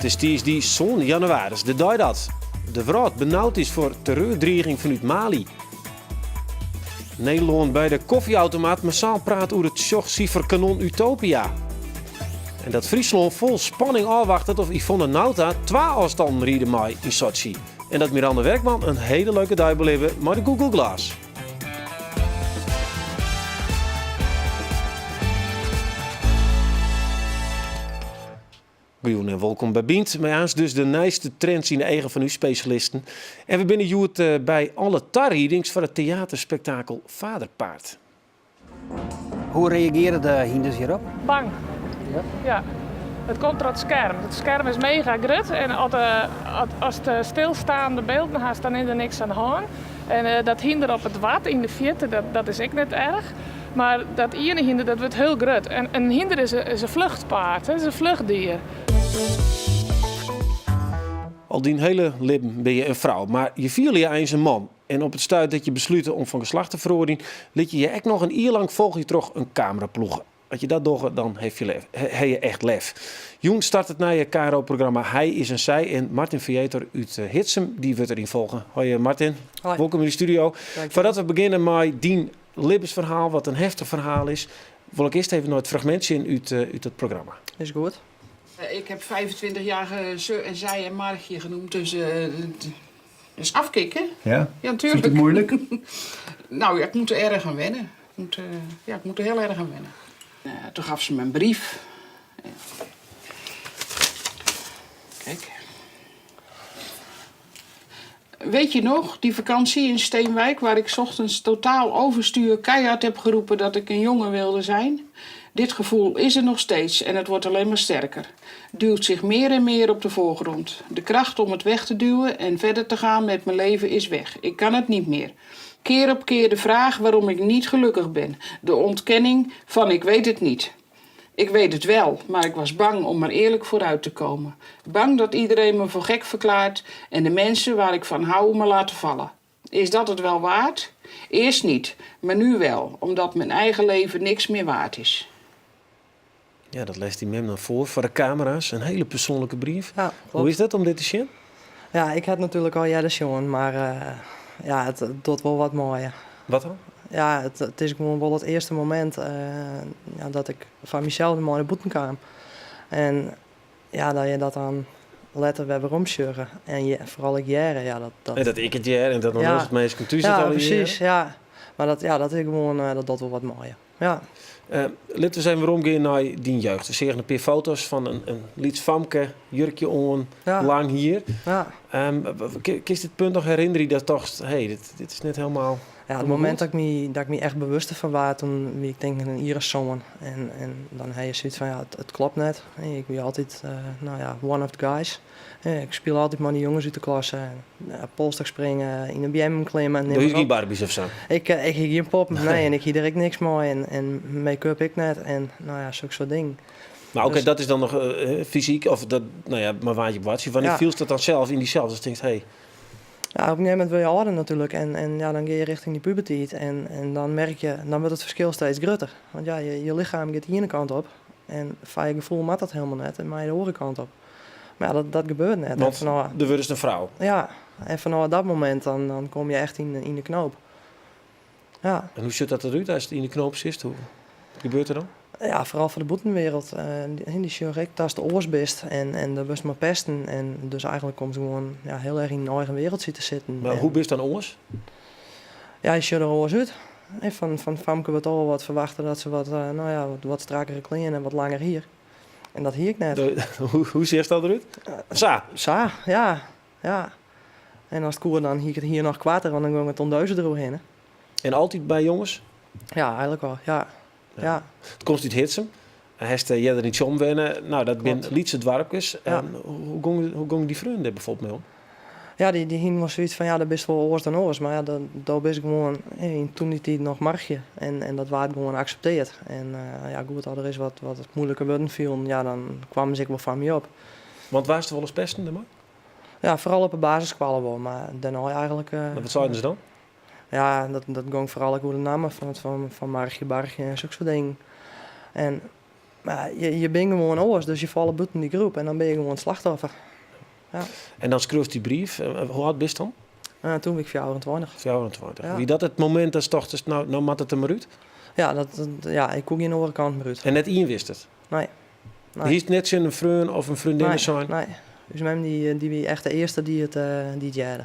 It is tiisdei sân jannewaris, de dei dat de wrâld benaud is foar terreurdriging fanút Mali. Nederlân by de koffieautomaat massaal praat oer it sjochsiferkanon Utopia. En dat Fryslân fol spanning ôfwachtet of Yvonne Nauta twa ôfstannen ride mei yn Sotsji. En dat Miranda Werkman in hele leuke dei belibbe mei de Google Glass. Goejûn en wolkom by Bynt. Mei aanst dus de nijste trends yn de eagen fan ús spesjalisten. En we binne hjoed eh, by alle tariedings foar it teaterspektakel Faderpaard. Hoe reagearje de hynders hierop? Bang. Ja? Ja. Het komt troch it skerm. Het skerm is mega grut en as, eh, as de stilstaande bylden hast, dan is der niks oan de hân. En eh, dat hynder op it wad yn de fierte, dat, dat is ek net erch. Mar dat iene hynder dat wurdt hiel grut. En in hynder is, is in fluchtpaard, is in fluchtdier. Al dyn hiele libben bin je in frou, mar je fiele je eins in man. En op it stuit dat je beslute om fan geslacht te feroarjen, lit je je ek noch in jier lang folgje troch in kameraploech. As je dat dogge, dan ha je echt lef. Jûn start it nije KRO-programma Hij is een Zij en Martin Viëtor út Hitsum dy wurdt deryn folge. Hoi Martin, Hoi. Wolkom yn de studio. Foardat we begjinne mei dyn libbensferhaal, wat in heftich ferhaal is, wol ik earst even nei it fragmint sjen út út it programma. Is goed. Ik heb 25 jaar ze en zij en Margje genoemd, dus dus afkicken. Ja? Ja, natuurlijk. Vind je het moeilijk? Nou, ja, ik moet er erg aan wennen. Ik moet, ja, ik moet er heel erg aan wennen. Toen gaf ze me een brief. Kijk. Weet je nog, die vakantie in Steenwijk waar ik 's ochtends totaal overstuur keihard heb geroepen dat ik een jongen wilde zijn? Dit gevoel is er nog steeds en het wordt alleen maar sterker. Duwt zich meer en meer op de voorgrond. De kracht om het weg te duwen en verder te gaan met mijn leven is weg. Ik kan het niet meer. Keer op keer de vraag waarom ik niet gelukkig ben. De ontkenning van ik weet het niet. Ik weet het wel, maar ik was bang om er eerlijk vooruit te komen. Bang dat iedereen me voor gek verklaart en de mensen waar ik van hou me laten vallen. Is dat het wel waard? Eerst niet, maar nu wel, omdat mijn eigen leven niks meer waard is. Ja, dat lêst dyn mem dan foar foar de kamera's. In hiele persoanlike brief. Ja, Hoe is dat om dit te sjen? Ja, ik ha it natuerlik al earder sjoen, mar eh, ja, it docht wol wat mei je. Wat dan? Ja, it is gewoan wol it earste momint eh, ja, dat ik foar mysels mei nei bûten kaam. En ja, dat je dat dan letter wer weromsjogge en je, foaral ek hearre, ja, dat, En dat ik it hear en dat noch Ja. ja. minsken thús it Ja, al presys, ja. Mar dat, ja, dat is gewoan, eh, dat docht wol wat mei je. Ja. Uh, litte we ris even weromgean nei dyn jeugd. We seagen in pear foto's fan in lyts famke, jurkje oan, Ja. lang hier. Ja. Kinst it punt noch herinnerje dat tochtst, hey, dit is net hielendal. Ja, it momint dat ik my, dat ik my echt bewust derfan waard, toen wie ik tink ik in jier as sân. En dan ha je soiets fan, ja, it klopt net. Ik wie altyd, eh, nou ja, one of the guys. Ik spile altyd mei de jonges út de klasse. Polsstôk springe, yn de beammen klimme. Do hiest gjin Barbies of sa? Ik, ik hie gjin poppen, nee. En ik hie der ek niks mei. En make-up ek net. En nou ja, sokke soart dingen. Mar oké, Dus- dat is dan noch fysyk, of dat, no ja, mar wa't je boartsje. Wannear Ja. fielst dat dan sels yn dysels? Datst tinkst, hey, Ja, op in gegeven momint wurde je âlder natuerlik. En ja, dan geane je rjochting dy pubertiid. En dan merk je, dan wurdt it ferskil steeds grutter. Want ja, je lichem giet de iene kant op. En foar je gefoel moat dat hielendal net. En mei je de oare kant op. Mar ja, dat gebeurt net. Want Fanôf, do wurdst in frou. ja, en fanôf dat momint dan, dan kom je echt yn de knoop. Ja. En hoe sjocht dat derút ast yn de knoop sitst? Hoe wat gebeurt der dan? Ja, foaral foar de bûtenwereld. Dy sjogge ek datst oars bist en dêr wurdst mei pesten. En dus eigentlik komst gewoan ja, hiel erch yn dyn eigen wereldtsje te sitten. Mar hoe bist dan oars? Ja, je sjogge der oars út. Fan famke wurdt al wat ferwachte dat se wat, no ja, wat strakkere klean en wat langer hier. En dat hie ik net. Hoe seachst dat derút? Sa? Sa, ja. Ja. En as it koe, dan hie ik it hier noch koarter, want dan gong it tondeuze deroerhinne. En altyd by jonges? Ja, eigentlik wol, ja. Ja. Do komst út Hitsum. Hast earder yn Tsjom wenne. No, dat binne lytse doarpkes. Ja. Hoe gongen dyn freonen dêr bijvoorbeeld mei om? Ja, dy hienen wol soiets fan, ja, do bist wol oars dan oars. Mar ja, do bist gewoan yn toen dy tiid noch Margje. En dat waard gewoan aksepteard. En ja, goed, as der ris wat moeilike wurden fielen, ja, dan kwamen se ek wol foar my op. Want waardst wolris pesten dêrmei? Ja, foaral op 'e basisskoalle wol, mar dêrnei eigentlik... Mar wat seiden se dan? Ja, dat gong foaral ek oer de namme fan Margje, Bargje en sokke soart dingen. En. Mar je, je binne gewoan oars, dus je falle bûten dy groep en dan binne je gewoan it slachtoffer. Ja. En dan skriuwst dy brief. Hoe âld bist dan? Toen wie ik 24. 24. Ja. Wie dat it momint datst tochtest, no, no moat it der mar út? Ja, dat, ja, ik koe gjin oare kant mear út. En net ien wist it? Nee. Nee. Hiest net tsjin in freon of in freondinne Nee, sein? nee. Us mem dy wie echt de earste dy't it hearde.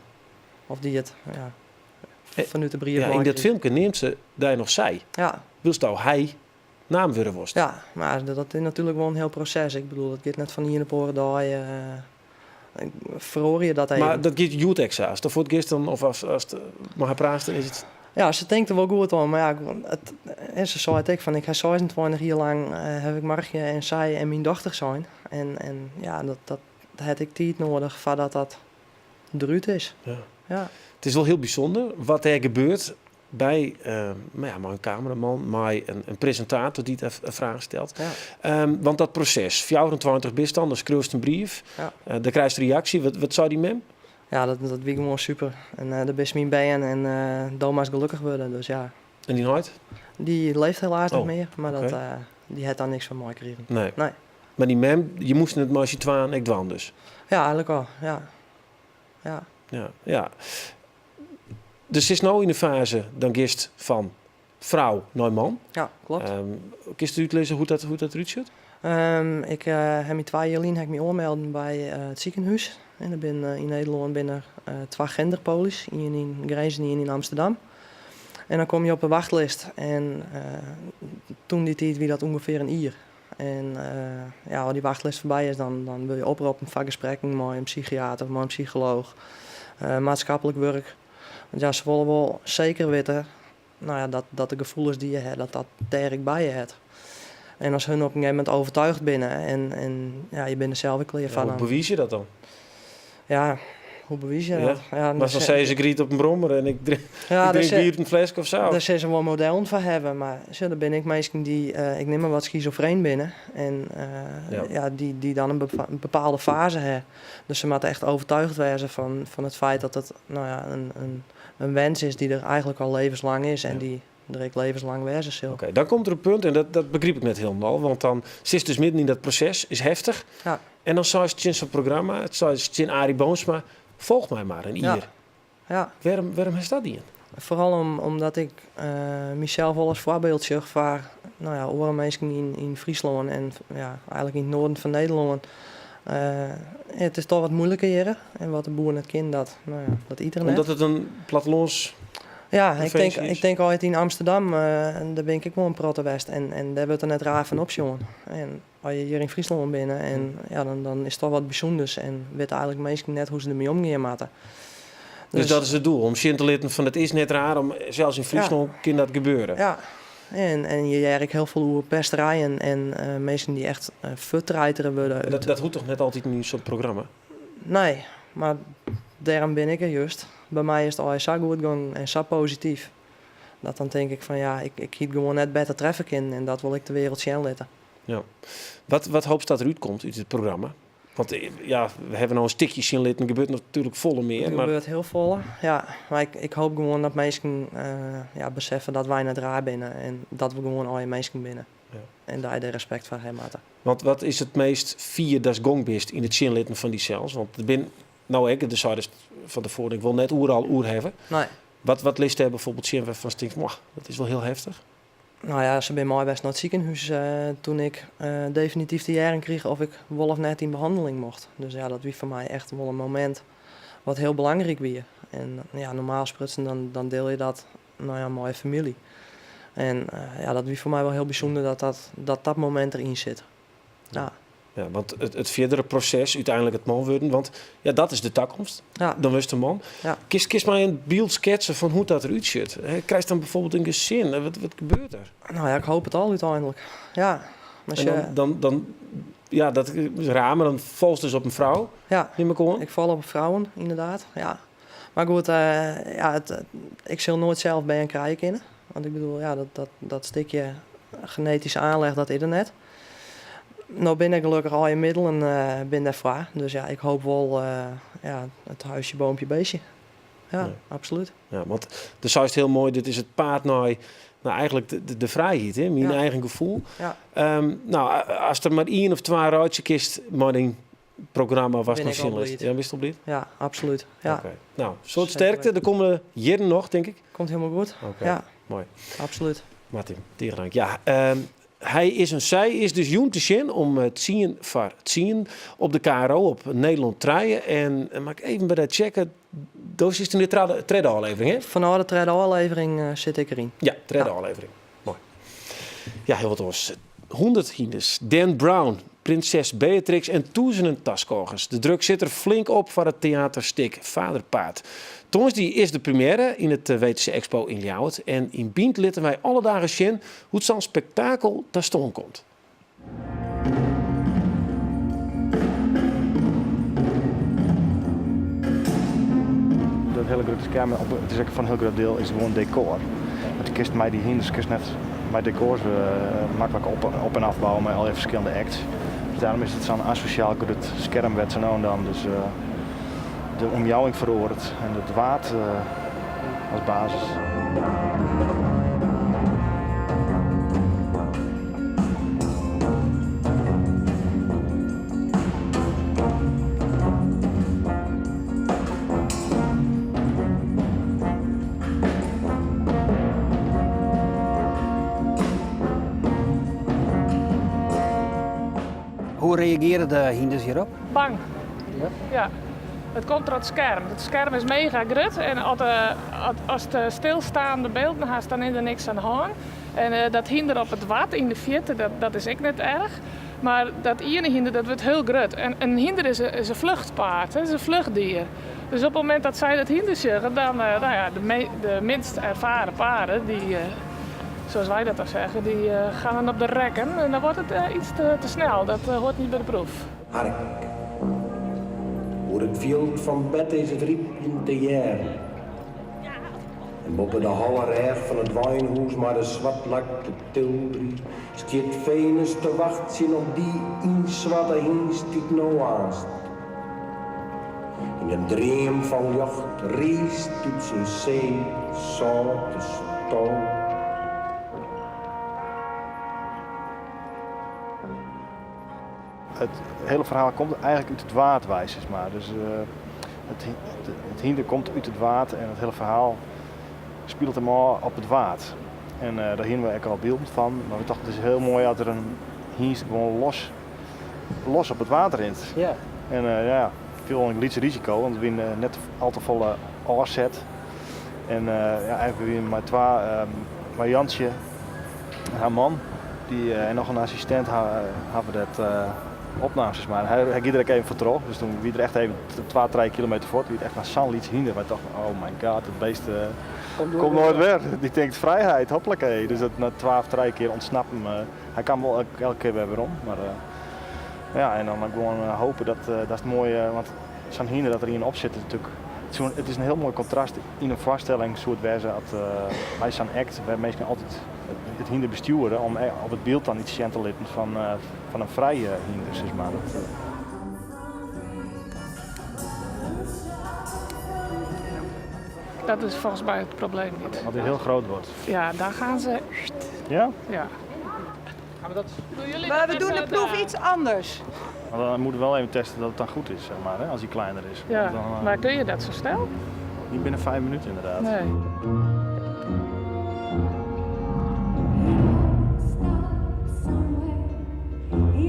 Of dy't it, ja, fanút de brief Ja, yn dat meikrigen. filmke neamt se dy noch sy. Ja. Wylsto hy naam wurde wolst. Ja, mar dat is natuerlik wol in hiel proses. Ik bedoel, it giet net fan de iene op de oare dei. Feroarje dat even. Mar dat giet hjoed ek sa. Ast fuort giest dan, of ast mei har praatst, dan is it... Ja, se tinkt der wol goed oan. Mar ja, it, en se sei it ek fan, ik ha 26 jier lang haw ik Margje en sy en myn dochter sein. En ja, dat hat ek tiid nedich foardat dat derút is. Ja. Ja. It is wol hiel bysûnder wat dêr gebeurt by, ja, mei in kameraman, mei in presintator dy't in fraach stelt. Ja. Want dat proses, 24 bist dan, dan skriuwst in brief, Ja. Dan krijst reaksje. Wat sei dy mem? Ja, dat wie gewoan super. En dêr bist myn bern en do moatst gelokkich wurde, dus ja. En dyn heit? Dy leeft helaas net Oh, mear, mar oké. dy hat daar niks fan meikrigen. Nee. Nee. Mar dy mem, je moasten it mei syn twaen ek dwaan dus? Ja, eigenlik al, ja. Ja. Ja, ja. Dus sitst no yn de faze, dan giest fan frou nei man. Ja, kloppet. Kinst útlizze hoe't dat derút sjocht? Ik ha my 2 jier lyn ha ik my oanmelden by it sikehûs. En der binne, yn Nederlân binne der 2 genderpolies, ien yn Grins en ien yn Amsterdam. En dan kom je op de wachtlist. En toen dy tiid wie dat ûngefear in jier. En ja, as dy wachtlist foarby is, dan wurde je oproppen foar gesprekken mei in psychiater, mei in psycholooch, maatskiplik wurk. Want ja, se wolle wol seker witte, nou ja, dat de gefoelens dy't je ha, dat dat dêr ek by je heart. En as hun op in gegeven momint overtuigd binne en ja, je binne der sels ek klear Ja, foar, hoe dan bewiis je dat dan? Ja, hoe bewiis je Ja. dat? Ja, Maar dan dan sei se, ik ried op in brommer en ik Ja, drink daar bier uit in fleske of sa. Dêr sille se wol modellen foar hawwe, mar sjoch, der binne ek minsken dy't, ik nim mar wat, schizofreen binne. En ja, dy't dan in bepaalde fase hawwe. Dus se moatte echt overtuigd wêze fan it feit dat it, nou ja, in wens is dy't der eigenlik al levenslang is en dy't der ek levenslang wêze sil. Oké, dan komt der in punt, en dat begryp ik net hielendal, want dan sitst dus midden yn dat proses, is heftich. En dan seist tsjin sa'n programma, it seist tsjin Arie Boomsma, folch my mar in jier. Wêrom hast dat dien? Foaral omdat ik mysels wol as foarbyld sjoch foar, nou ja, oare minsken yn Fryslân en, ja, eigenlik yn it noarden fan Nederlân. It is dochs wat moeiliker hjir en wat de boer net kin, dat, nou ja, dat yt er net. Omdat it in plattelâns Ja, provinsje is? ik tink altyd yn Amsterdam, dêr bin ik ek wol in protte west en dêr wurdt der net raar fan opsjoen. En as je hjir yn Fryslân binne en, ja, dan is it dochs wat bysûnders en witte eigenlik minsken net hoe't se dermei omgean moatte. Dus Dus dat is it doel, om sjen te litten fan it is net raar, om sels yn Fryslân kin dat gebeure. Ja, en je hearre ek hiel folle oer pesterijen en minsken dy't echt fuorttreitere wurde. Dat hoecht dochs net altyd yn sa'n programma? Nee, mar dêrom bin ik der just. By my is it allegear sa goed gongen en sa posityf. Dat dan tink ik fan ja, ik hie it gewoan net better treffe kinnen en dat wol ik de wereld sjen litte. Ja. Wat hoopst dat derút komt út it programma? Want ja, we hawwe no in stikje sjen litten, der gebeurt natuerlik folle mear. Der mar gebeurt hiel folle, ja. Mar ik hoop gewoan dat minsken, ja, beseffe dat wy net raar binne en dat we gewoan allegear minsken binne. En dat je der respekt foar hawwe moatte. Want wat is it meast fier datst gong bist yn it sjen litten fan dysels? Want der bin no ek, de seidest fan tefoaren, ik wol net oeral oer hawwe. Nee. Wat litst dêr byfoarbyld sjen wêrfan'tst tinkst, mwah, dat is wol hiel heftich? Nou ja, se binne mei west nei it sikehûs, toen ik definityf te hearren krige of ik wol of net yn behanneling mocht. Dus ja, dat wie foar my echt wol in momint wat hiel belangryk wie. En ja, normaal sprutsen dan diel je dat, nou ja, mei je famylje. En ja, dat wie foar my wol hiel bysûnder dat dat momint deryn sit. Ja. Ja, want it fierdere proses, úteinlik it man wurden, want ja, dat is de takomst. Dan wurdst in man. Kinst my in byld sketse fan hoe't dat derút sjocht? Hè, krijst dan byfoarbyld in gesin? Wat gebeurt der? Nou ja, ik hoop it al úteinlik. Ja. Maar En ze dan, ja, dat is raar, mar dan falst dus op in frou, nim ik oan. Ik fal op frouwen, ynderdaad. Ja. Mar goed, ja, ik sil noait sels bern krije kinne. Want ik bedoel, ja, dat stikje genetyske oanlis, dat is der net. No bin ik gelokkich al je middelen bin dêrfoar. Dus ja, ik hoop wol, ja, it huisje, boompje, beestje. Ja, absoluut. Ja, want do seist hiel moai, dit is it paad nei Nou, eigentlik de frijheid, hè? Myn eigen gefoel. Ja. No, ast der mar ien of twa reitsje kinst mei dyn programma, watst Bin noch ik al sjen litst. bliid. Ja, bist al bliid? Ja, absolút. Ja. Oké. No, soad sterkte de kommende jierren noch, tink ik. Komt hielendal goed. Oké. Ja. Moai. Absolút. Martin, tige dank. Ja, Hy is in sy is dus jûn te sjen om 9:50 op de KRO op Nederlân trije. En moat ik even by dat checke. Do sitst yn de tredde ôflevering, hè? Fanôf de tredde ôflevering sit ik deryn. Ja, tredde Ja. ôflevering. Moai. Ja, hiel wat oars. 100 hynders, Dan Brown, prinses Beatrix en tûzenen taskôgers. De druk sit der flink op foar it teaterstik Faderpaard. Tongersdei is de première yn it WTC Expo yn Ljouwert. En yn Bynt litte wy alle dagen sjen hoe't sa'n spektakel ta stân komt. Dat hiele grutte skerm, it is ek foar in hiel grut diel is gewoan dekor. Want do kinst mei dy hynders kinst net mei dekors maklik op en afbouwe mei allegear ferskillende acts. Dus dêrom is it sa'n asosjaal grut skerm wêr't se no en dan dus de omjouwing feroaret en it waad as basis. Hoe reagearje de hynders hjirop? Bang. Ja. It komt troch it skerm. It skerm is mega grut en ast stilsteande bylden hast, dan is der niks oan de hân. En dat hynder op it wad yn de fierte, dat is ek net erch. Mar dat iene hynder, dat wurdt hiel grut. En in hynder is in fluchtpaard, is in fluchtdier. Dus op it momint dat sy dat hynder sjogge, dan, nou ja, de minst ervaren paarden, dy, zoals wij dat dan zeggen, die gaan dan op de rekken en dan wordt het iets te snel. Dat hoort niet bij de proef. Hark. Oer it fjild fan Bette is it rypjen te hearren. En boppe de holle rêch fan it weinhûs mei de swartlakte tilbury stiet Venus te wachtsjen op dy ynswarte hynst dy't no aanst yn in dream fan ljocht riist út syn see sâlte stâl. It hiele ferhaal komt eigentlik út it waad wei, sis mar. Dus it hynder komt út it waad en it hiele ferhaal spilet him ôf op it waad. En dêr hiene we ek al bylden fan, mar we tochten it is hiel moai as der in hynst gewoan los op it waad rint. En ja, viel in lyts risiko, want we wiene net al te folle ôfset. En ja, eigentlik wiene we mei twa, mei Jantsje en har man, dy, en noch in assistint hawwe dat opnaam, sis mar. Hy gie der ek even foar troch, dus doe wie er echt even twa, trije kilometer fuort. Wie it echt mar sa'n lyts hynder. Wy tochten, oh my god, dat beest komt noait wer. Dy tinkt frijheid, hoppakee. Dus dat nei twa of trije kear ûntsnappen, hy kaam wol elke kear wer werom. Mar ja, en dan gewoan hope dat datst moai, want sa'n hynder dat der ien op sit is natuerlik, it is in hiel moai kontrast yn in foarstelling soe it wêze at mei sa'n act wêr minsken altyd it hynder bestjoere om op it byld dan iets sjen te litten fan in frije hynder, sis mar. Dat is volgens mij het probleem niet. Als hij heel groot wordt. Ja, daar gaan ze. Ja? Ja. Gaan we dat? Doen jullie Maar dat we doen de even proef daar? iets anders. Maar dan moeten we wel even testen dat het dan goed is, zeg maar, hè, als hij kleiner is. Ja, Want dan, maar kun je dat zo snel? Niet binnen 5 minuten inderdaad. Nee.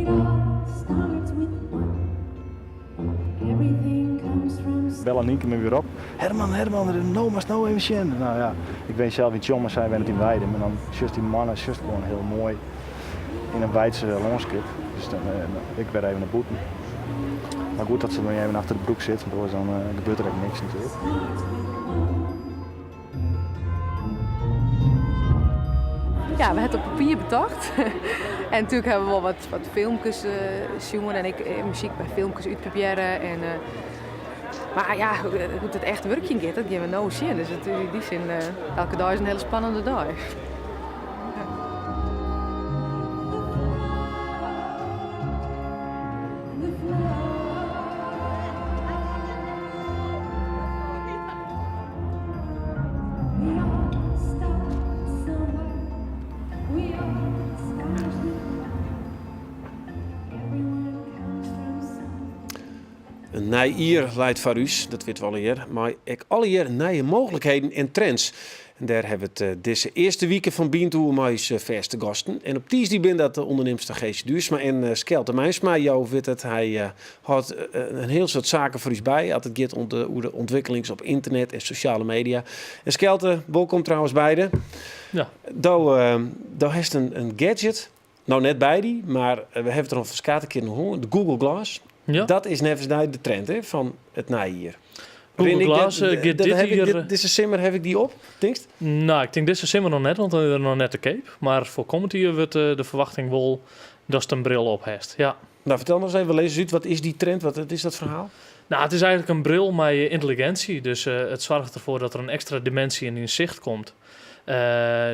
It all starts with one. Everything comes from Belle Nienke me weer op. Herman, Herman, no, maar snel even sjen. Nou ja, ik ben zelf yn Tsjom, maar sy wennet yn Weidum. En dan sjochst dy mannen sjochst gewoan hiel moai yn in weidse lânskip. Dus dan, ik wer even nei bûten. Maar goed dat se dan even achter de broek sit, want oars dan gebeurt der ek niks natuerlik. Ja, we ha it op papier betocht. En natuerlik ha we wol wat filmkes sjoen en ek muzyk by filmkes útprobearre. En, mar ja, hoe't it echt wurkjen giet, dat gean we no sjen. Dus it, yn dy sin, elke dei is in hiele spannende dei. We all start somewhere. In nij jier leit foar ús, dat witte we allegear, mei ek allegear nije mooglikheden en trends. En dêr hawwe we it dizze earste wike fan Bynt oer mei ús fêste gasten. En op tiisdei binne dat de ûndernimster Geesje Duursma en Skelte Meinsma. Jo witte it, hy hâldt in hiel soad saken foar ús by as it giet om de, oer de ûntwikkelings op ynternet en sosjale media. En Skelte, wolkom trouwens beide. Ja. Do, do hast in gadget, no net by dy, mar we hawwe it der al ferskate kearen oer hân, de Google Glass. Ja. Dat is neffens dy de trend hè, fan it nije jier. Google Rin ik Glass, dit- giet dat dit heb ik jier, dit- dizze simmer ha ik dy op, tinkst? No, ik tink dizze simmer noch net, want dan is er noch net te keap. Mar foar kommend jier wurdt de ferwachting wol datst in bril op hast. Ja. No, fertel noch ris even, lis út, wat is dy trend, wat is dat ferhaal? No, it is eigentlik in bril mei yntelliginsje. Dus it soarget derfoar dat der in ekstra diminsje yn dyn sicht komt.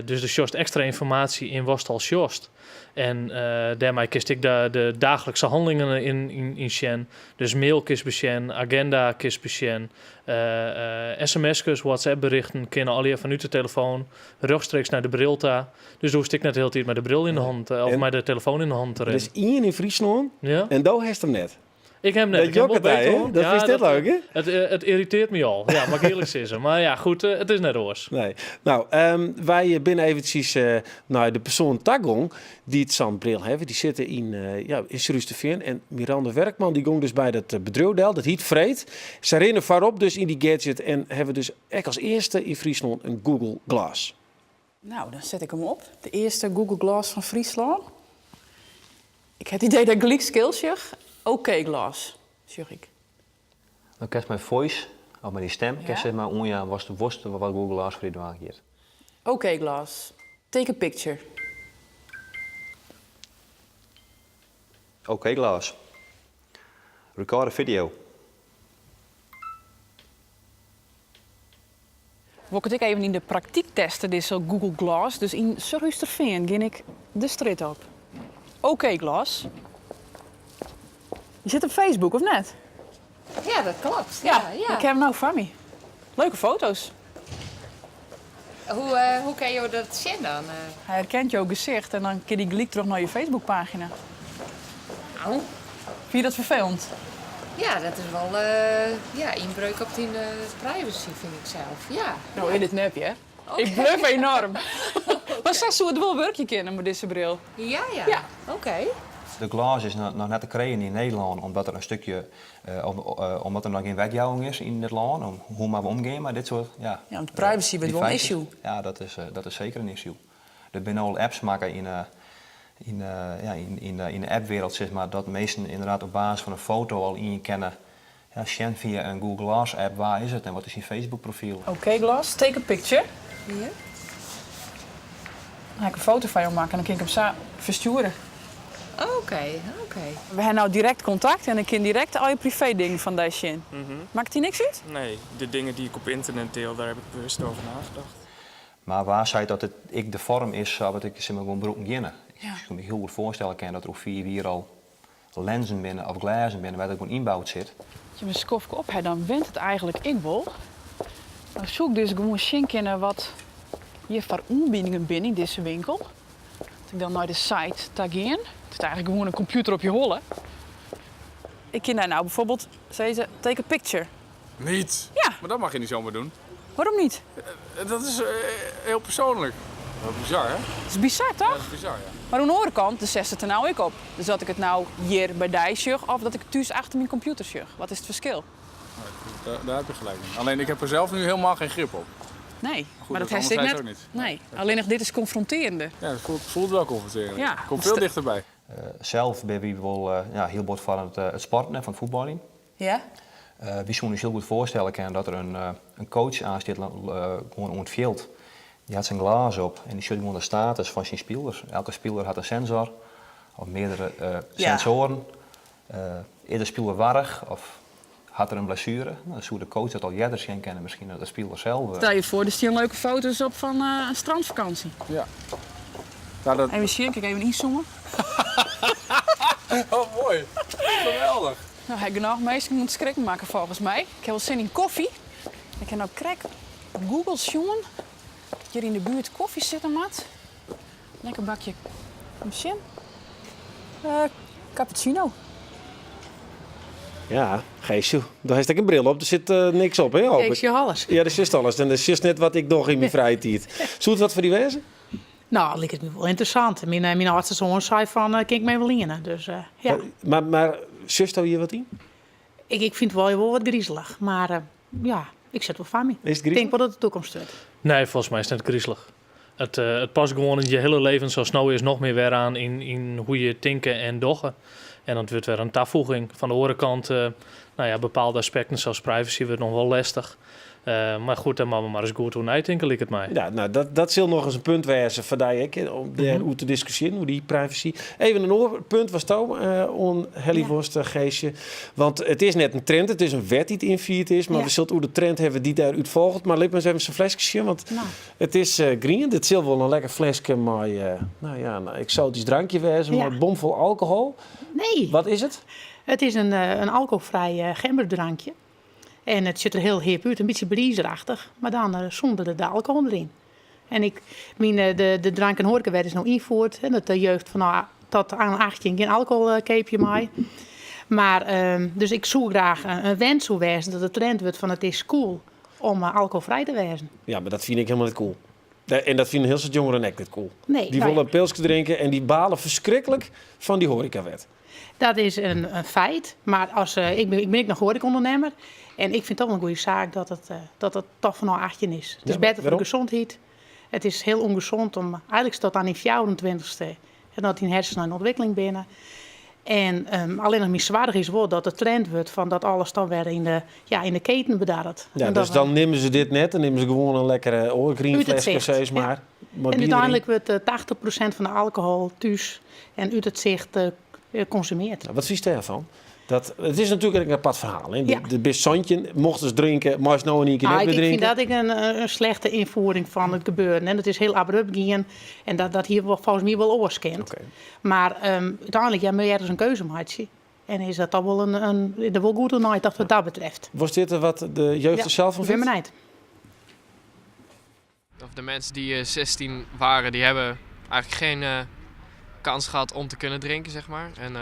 Dus do sjochst ekstra ynformaasje yn watst al sjochst. En dêrmei kinst ek de daaglikse hannelingen yn sjen. Dus mail kinst besjen, aginda kinst besjen, sms'kes, WhatsApp-berichten kinne allegear fanút de telefoan rjochtstreeks nei de bril ta. Dus do hoechst ek net de hiele tiid mei de bril yn de hannen te, of En mei de telefoan yn de hannen te Der rinnen. is ien yn Fryslân Ja. en do hast him net. Ik ha him net. Dat Ik ha him wol jokket dy, beet hè? hân. Dat Ja, fynst net dat, leuk, hè? It yrritearret my al. Ja, moat ik earlik sizze. Mar ja, goed, it is net oars. Nee. No, wy binne eventsjes nei de persoan ta gong dy't sa'n bril hawwe. Dy sitte yn, ja, yn Surhústerfean. En Miranda Werkman dy gong dus by dat bedriuw del. Dat hiet Freed. Sy rinne foarop dus yn dy gadget en hawwe dus ek as earste yn Fryslân in Google Glass. No, dan set ik him op. De earste Google Glass fan Fryslân. Ik ha it idee dat ik gelyk skeel sjoch. Oké Glass, sjoch ik. Dan kinst mei voice, of mei dyn stim, kinst Ja. sis mar oanjaan watst wolst wat Google Glass foar dy dwaan giet. Oké Glass, take a picture. Oké Glass, record a video. Wol ik it ek even yn de praktyk teste, dizze Google Glass. Dus yn Surhústerfean gean ik de strjitte op. Oké Glass. Je sit op Facebook, of net? Ja, dat klopt. Ja, Ja, ja. ik ha him no foar my. Leuke foto's. Hoe, eh, hoe kinne jo dat sjen dan? Eh, Hy herkent jo gesicht en dan kin hy gelyk troch nei je Facebookpagina. Nou. Fyn je dat ferfelend? Ja, dat is wol eh, ja, ynbreuk op dyn privacy, fyn ik sels. Ja. No is dit nep, hear. Ik bluff enoarm. Mar sa soe it wol wurkje kinne mei dizze bril. Ja, ja. Ja. Oké. De Glass is noch net te krijen yn Nederlân omdat der in stikje, omdat der noch gjin wetjouwing is yn dit lân om hoe moatte we omgean mei dit soart, ja. Ja, want privacy wurdt wol in devices. issue. Ja, dat is seker in issue. Der binne al apps makke yn, yn, ja, yn, yn de appwereld, sis mar, dat minsken ynderdaad op basis fan in foto al ien kinne ja, sjen fia in Google Glass app wa is it en wat is syn Facebook profyl. Oké Glass, take a picture. Ja. Dan ha ik in foto fan jo makke en dan kin ik him sa ferstjoere. Oké, oké. We ha no direkt kontakt en ik kin direkt al je privee dingen fan dy sjen. Makket dy niks út? Nee, de dingen die ik op internet deel, daar heb ik bewust over nagedacht. Mar wa seit dat it ek de foarm is sa't ik sis mar gewoan brûken geane? Ja. Ik soe my hiel goed foarstelle kinne dat der oer 5 jier al lenzen binne of glêzen binne wêr't it gewoan ynboud sit. As je in skoftke op ha, dan went it eigentlik ek wol. Dan soe ik dus gewoan sjen kinne wat hjir foar oanbiedingen binne yn dizze winkel. As ik dan nei de site ta gean, it is eigentlik gewoan in kompjûter op je holle. Ik kin dêr no byfoarbyld sizze, take a picture. Niet? Ja. Maar dat mag je niet zomaar doen. Waarom niet? Dat is heel persoonlijk. Wat bizar, hè? Dat is bizar, toch? Ja, dat is bizar, ja. Mar oan de oare kant, dêr setst it der no ek op. Dus dat ik it no hjir by dy sjoch of dat ik thús achter myn kompjûter sjoch. Wat is it ferskil? Nee, daar heb je gelijk in. Alleen ik heb er zelf nu helemaal geen grip op. Nee, Goed, maar dat dat hast ik anders net. ook niet. Nee, allinnich dit is konfrontearjender. Ja, het voelt wel confronterend. Ja. Komt veel dichterbij. Sels binne wy wol ja, hiel bot foar it sporten en fan it fuotbaljen. Ja. Wy soene ús hiel goed foarstelle kinne dat der in coach aanstiet gewoan oan it fjild. Dy hat syn glês op en dy sjocht gewoan de status fan syn spilers. Elke spiler hat in sensor of meardere sensoaren. Is de spiler warch of hat er in blessuere? No, dan soe de coach dat al earder sjen kinne, miskien dan de spiler sels. Stel je foar, der stean leuke foto's op fan in strânfakânsje. Ja. Nou, dat... Even sjen, kin ik even ynzoome. Oh, moai. Geweldich. No ha ik genôch minsken oan it skrikken makke folgens my. Ik ha wol sin yn kofje. Ik ha no krekt op Google sjoen dat hjir yn de buert kofje sitte moat. Lekker bakje. Even sjen. Cappuccino. Ja, Geesje, do hast ek in bril op, der sit niks op, hè? Ik sjoch alles. Ja, do sjochst alles en do sjochst net wat ik doch yn myn frije tiid. Soe it wat foar dy wêze? No, it liket my wol ynteressant. Myn, myn âldste soan sei fan, kin ik my wol liene? Dus ja. Mar, mar sjochsto hjir wat yn? Ik, ik fyn it wol, wol wat grizelich, mar ja, ik sjoch it wol foar my. Is it Ik tink wol dat it de toekomst wurdt. Nee, folgens my is it net grizelich. It, it past gewoan yn je hiele leven sa's no is noch mear wer oan yn, yn hoe je tinke en dogge. En dat wurdt wer in tafoeging. Fan de oare kant, no ja, bepaalde aspekten sa's privacy wurdt noch wol lestich. Mar goed, dêr moatte we mar ris goed oer neitinke, liket my. Ja, no, dat, dat sil noch ris in punt wêze foar dy ek, om dêr oer te diskusjearjen, oer dy privacy. Even in oar punt watsto oan helje wolst, Geesje. Want it is net in trend, it is in wet dy't ynfierd is, mar we sille it oer de trend hawwe dy't dêrút folget. Mar lit my ris even sa'n fleske sjen, want it is grien. Dit sil wol in lekker fleske mei, no ja, in eksoatysk drankje wêze, mei bomfol alkohol. Nee. Wat is it? It is in alkoholfrij gemberdrankje. En it sjocht der hiel hip út, in bytsje breezerachtich, mar dan sûnder de alkohol deryn. En ik mien, de drank- en hoarekawet is no ynfierd, hè, dat de jeugd fan tot oan 18 gjin alkohol keapje mei. Mar, dus ik soe graach, in wens soe wêze dat de trend wurdt fan it is cool om alkoholfrij te wêzen. Ja, mar dat fyn ik hielendal net cool. En dat fine in hiel soad jongeren ek net cool. Nee, Dy nou wolle ja. in pilske drinke en dy bale ferskriklik fan dy hoarekawet. Dat is in feit, mar as, ik bin, ik bin ek noch hoareka-ûndernimmer en ik fyn it toch wol in goede saak dat it, dat it toch fanôf 18 is. It is better foar de gezondheid. It is hiel ûngezond om eigenlik tot oan dyn fjouwerentweintichste en dat dyn hersenen yn ûntwikkeling binne. En allinnich myn soarch is wol dat de trend wurdt fan dat alles dan wer yn de, ja, yn de keten bedarret. Ja, dus dan nimme se dit net, dan nimme se gewoan in lekkere oar grien fleske, sis mar. Ja. En úteinlik wurdt 80% fan de alkohol thús en út it sicht konsumeard. Wat fynst dêrfan? Dat, it is natuerlik ek in apart ferhaal. Hè? Ja. Do bist 17, mochtst drinke, meist no yn ien kear net mear drinke. Ik fyn dat ek in slechte ynfiering fan it gebeuren. En it is hiel abrupt gien en dat, dat hie wol, folgens my wol oars kind. Okay. Mar úteinlik, ja, moatte je ergens in keuze meitsje. En is dat dan wol in, in, der wol goed oer neitocht wat dat betreft. Wolst witte wat de jeugd der sels fan fynt? Ik bin benijd. Of de mensen die 16 waren, die hebben eigenlijk geen kans gehad om te kunnen drinken, zeg maar. En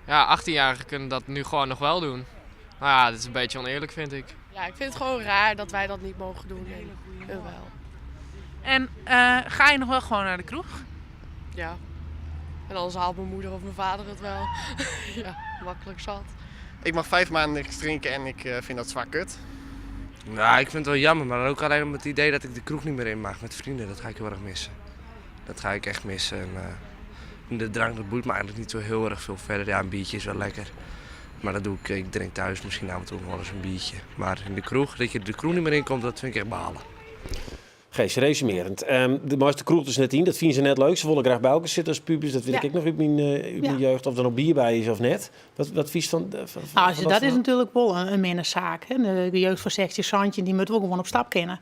ja, 18-jarigen kunnen dat nu gewoon nog wel doen. Nou ja, dat is een beetje oneerlijk, vind ik. Ja, ik vind het gewoon raar dat wij dat niet mogen doen en hun wel. En ga je nog wel gewoon naar de kroeg? Ja. En anders haalt mijn moeder of mijn vader het wel. Ja, makkelijk zat. Ik mag 5 maanden niks drinken en ik vind dat zwaar kut. Nou, ik vind het wel jammer, maar ook alleen om het idee dat ik de kroeg niet meer in mag met vrienden. Dat ga ik heel erg missen. Dat ga ik echt missen. En de drank, dat boeit me eigenlijk niet zo heel erg veel verder. Ja, een biertje is wel lekker. Maar dat doe ik, ik drink thuis misschien af en toe nog wel eens een biertje. Maar in de kroeg, dat je de kroeg niet meer in komt, dat vind ik echt balen. Gees, resumerend. Do meist de kroech dus net yn, dat fine se net leuk. Se wolle graach by elkoar sitte as pubers, dat wit ik ek noch út myn jeugd. Of der no bier by is of net. Wat fynst fan Nou, dat dat is ferhaal? natuerlik wol in minne saak. Hè. De jeugd fan 16, 17, dy moat wol gewoan op stap kinne.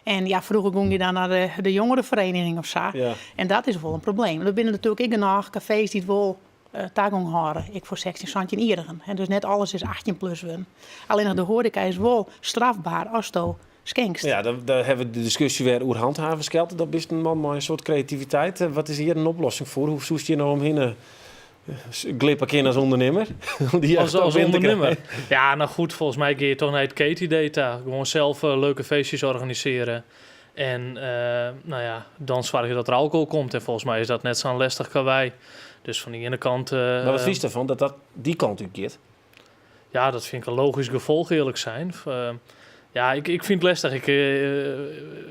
En ja, froeger gong je dan nei de jongerenferiening of sa. En dat is wol in probleem. Der binne natuerlik ek genôch kafees dy't wol tagong hâlde, ek foar 16, 17 jierrigen. En dus net alles is 18 plus wurden. Allinnich de hoareka is wol strafber asto skinkst. Ja, dan hawwe we de diskusje wer oer hanthavenskeld. Do bist in man mei in soad kreativiteit. Wat is hjir in oplossing foar? Hoe soest hjir no omhinne glippe kinne as ûndernimmer? Om dy As echt op in te ûndernimmer? krijen. Ja, no goed, folgens my gean je toch nei it keetidee ta. Gewoan sels leuke feestjes organisearje. En no ja, dan soargje dat der alkohol komt. En folgens my is dat net sa'n lestich karwei. Dus fan de iene kant... Mar wat fynst derfan dat dat dy kant út giet? Ja, dat fyn ik in logysk gefolch earlik sein. Ja, ik fyn it lestich. Ik,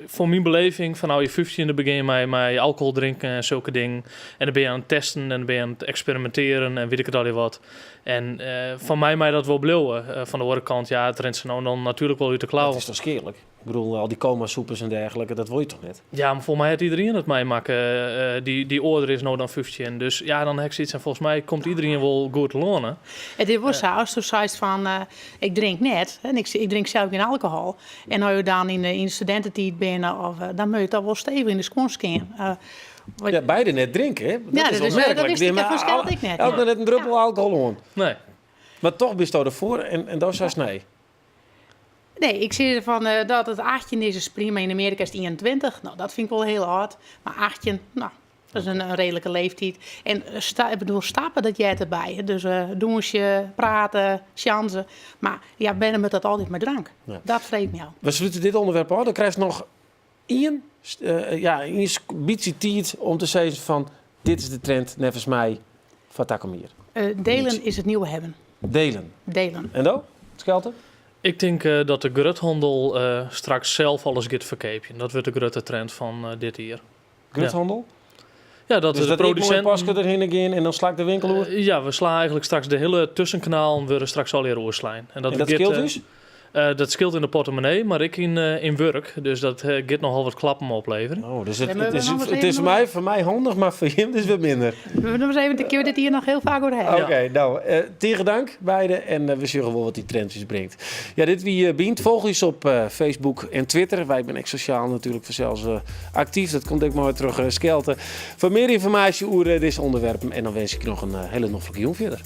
foar myn beleving, fanôf je fyftjinde begjin je mei alkohol drinken en sulke dingen. En dan bin je oan it testen en dan bin je oan it eksperimintearjen en wit ik it allegear wat. En fan my mei dat wol bliuwe. Fan de oare kant, ja, it rint se no dan natuerlik wol út de klauwen. Dat is toch skealik? Ik bedoel, al dy koma-sûpers en dergelike, dat wol je toch net? Ja, mar folgens my hat iderien it meimakke. Dy âlder is no dan 15. Dus ja, dan ha ik sayts en folgens my komt iderien wol goed telâne. It is wol sa, asto seist fan ik drink net, en ik drink sels gjin alkohol. En as je dan yn de studintetiid binne, of, dan moat je toch wol stevich yn de skuon stean. Ja, beide net drinke, hè? Dat Ja, is dat is, opmerklik. dat wist Die ik hebben waarschijnlijk net. elk nog net in druppel alkohol oan. Nee. Mar toch bisto derfoar en do seist nee. Nee, ik sis fan dat it 18 is, is prima. Yn Amearika is it 21. No, dat fyn ik wol hiel âld. Mar 18, no. Dat is in reedlike leeftiid. En ik bedoel, stappen, dat heart derby. Dus dûnsje, prate, sjanse. Mar ja, wêrom moat dat altyd mei drank? Ja. Dat freegje ik my ôf. We slute dit ûnderwerp ôf. Dan krijst noch ien, ja, ien bytsje tiid om te sizzen fan dit is de trend neffens my foar takom jier. Delen is het nieuwe hebben. Delen. Delen. En do, Skelte? Ik tink dat de gruthandel straks sels alles giet ferkeapjen. Dat wurdt de grutte trend fan dit jier. Gruthandel? Ja, dat Dus de dat ik mei produsinten paske derhinne gean en dan sla ik de winkel oer? Ja, we slaan eigenlijk straks de hiele tussenkanalen wurde straks allegear oerslein. En dat, En dat giet, skeelt dus? Dat skeelt yn de portemonnee, mar ek yn, yn wurk. Dus dat giet nochal wat klappen opleverjen. Oh, dus het is foar my handich, mar foar jim dus wer minder. We noch ris even, kinne we dit hjir noch hiel faak oer hawwe. Oké, no, tige dank beide en we sjogge wol wat dy trend ús bringt. Ja, dit wie Bynt. Folgje ús op Facebook en Twitter. Wy binne ek sosjaal natuerlik fansels aktyf. Dat komt ek moai troch Skelte. Foar mear ynformaasje oer dizze ûnderwerpen en dan winskje ik noch in hiele noflike jûn fierder.